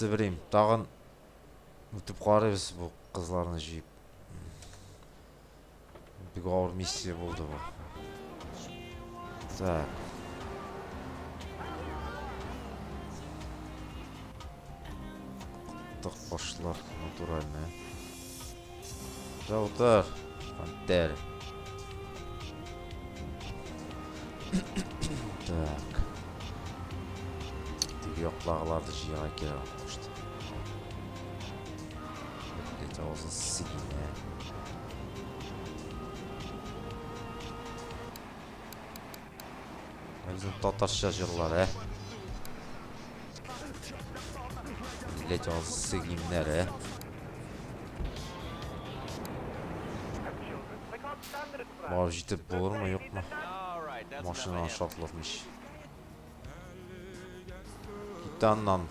Себерим. Тагын үтеп карыйбыз бу кызларны җыеп. Бик авыр миссия булды бу. Так. Кыттык башлар натуральный. Жаутыр. Пантер. Так. Теге яктагыларны җыярга кирәк кушты. Блять, авызын сигин, ә. Безнең татарча җырлар, ә. Блять, авызын сигиннәр, ә. Барып җитеп булырмы, юкмы? Машинаны шартлатмыйч. Китте аннан.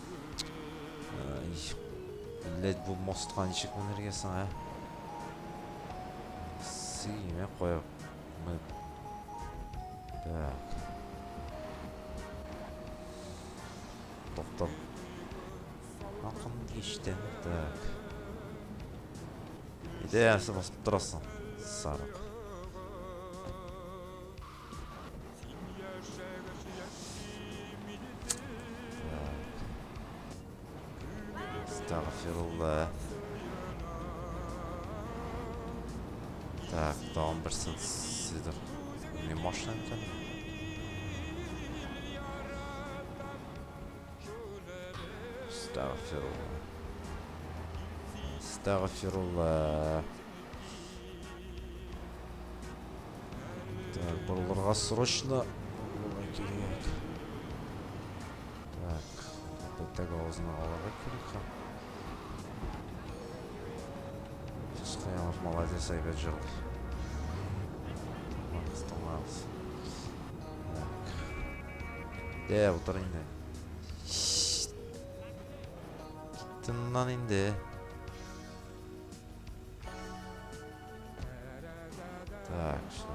Блять, бу мостка ничек менергә соң, ә? Симе кая менеп. Так. Токтап. Акын кичтен. Так. Иде, басып торасың. Сарык. Астагфирулла. Так, тагын берсен сидер. Не машина икән? Астагфирулла. Астагфирулла. Так, борылырга срочно борылырга кирәк. Так, бәтәк авызына алырга кирәк һәм. Кыямов молодец, әйбәт җырлый. Тыңлагыз, тыңлагыз. Так. Дә, утыр инде. Киттеннән инде. Так, что?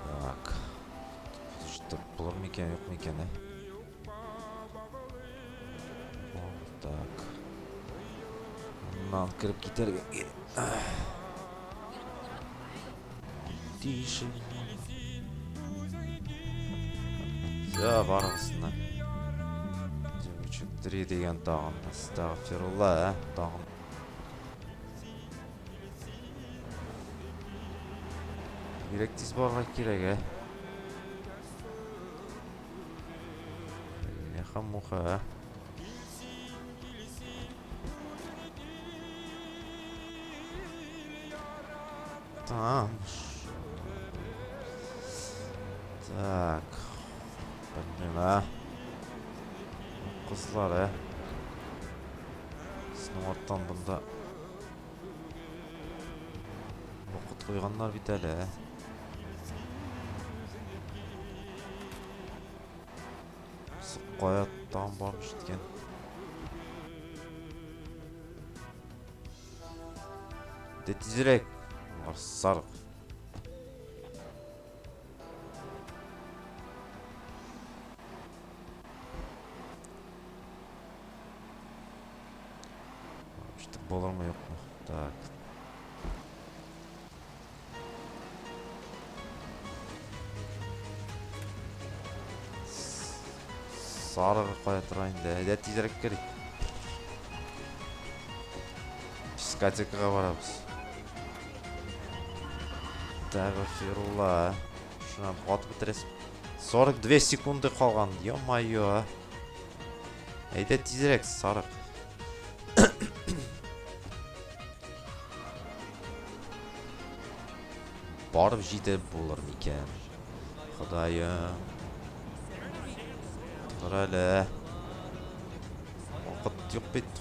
Так. Что булыр микән, юк микән, ә? Так. Моннан кереп китәргә кирәк. Тише. Все, барыгызны. Девочек 3 дигән тагын. Астагфирулла, ә? Тагын. Бигрәк тиз барырга кирәк, ә? Бляха-муха, ә? Там. Так. Блин, а. Кызлар, ә. Сезнең арттан бында вакыт куйганнар бит әле, ә. Кая тагын барып җиткән. Дә тизрәк. Сарык. Җитеп булырмы, юкмы? Так. Сарыгы кая тора инде? Әйдә тизрәк керик. Дискотекага барабыз. Тагфирулла. Шуны атып бетерәсең. 42 секунды калган. Ё-моё. Әйдә тизрәк, сарык. Барып җитеп булыр микән? Ходаем. Тор әле. Вакыт юк бит.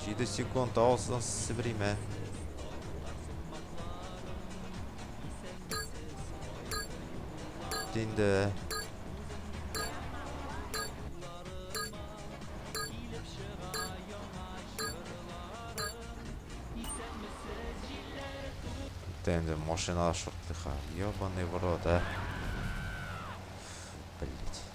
Җиде секунд алсын себериме. Инде. Бетте инде, машина шартлый. Ебаный в рот, а. Блять.